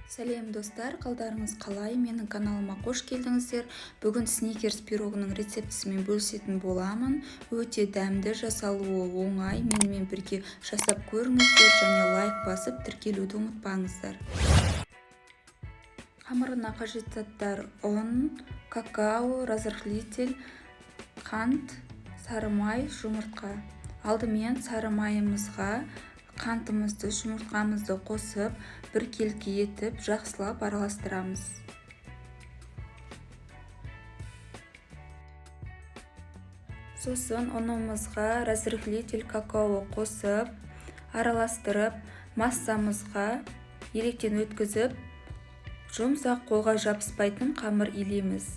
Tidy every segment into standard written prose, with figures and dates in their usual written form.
Сәлем, достар! Қалдарыңыз қалай? Менің каналыма қош келдіңіздер. Бүгін сникерс пирогының рецептісімен бөлісетін боламын. Өте дәмді, жасалуы оңай. Менімен бірге жасап көріңіздер және лайк басып, тіркелуді ұмытпаңыздар. Қамырына қажет заттар: ұн, какао, разрыхлитель, қант, сары май, жұмыртқа. Алдымен сары майымызға қантымызды, жұмыртқамызды қосып, біркелкі етіп жақсылап араластырамыз. Сосын ұнымызға разрыхлитель, какао қосып, араластырып, массамызға електен өткізіп, жұмсақ, қолға жабыспайтын қамыр илейміз.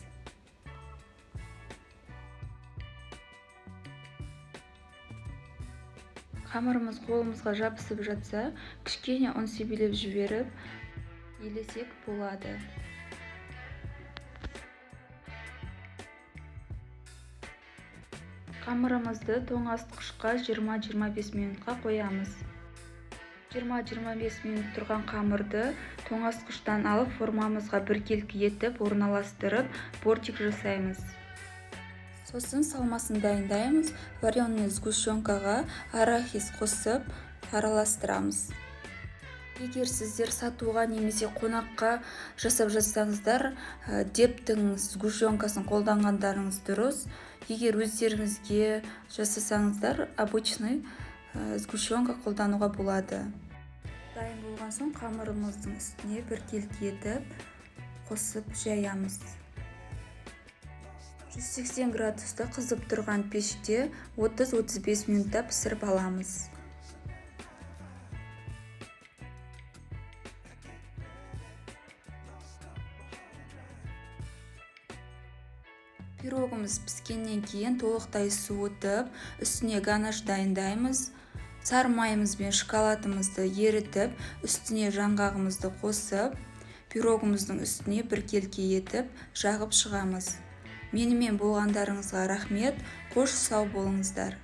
Қамырымыз қолымызға жабысып жатса, кішкене ұн себелеп жіберіп илесек болады. Қамырымызды тоңазытқышқа 20-25 минутқа қоямыз. 20-25 минут тұрған қамырды тоңазытқыштан алып, формамызға біркелкі етіп орналастырып, бортик жасаймыз. Сосын салмасын дайындаймыз. Вареный сгущенкаға арахис қосып, араластырамыз. Егер сіздер сатуға немесе қонаққа жасап жатсаңыздар, Дептің сгущенкасын қолданғандарыңыз дұрыс. Егер өздеріңізге жасасаңыздар, обычный сгущенка қолдануға болады. Дайын болған соң, қамырымыздың үстіне біркелкі етіп қосып жаямыз. 180 градуста қызып тұрған пеште 30-35 минутта пісіріп аламыз. Пирогымыз піскеннен кейін, толықтай суытып, үстіне ганаш дайындаймыз. Сары майымыз бен шоколадымызды ерітіп, үстіне жаңғағымызды қосып, пирогымыздың үстіне біркелкі етіп жағып шығамыз. Менімен болғандарыңызға рахмет. Қош, сау болыңыздар!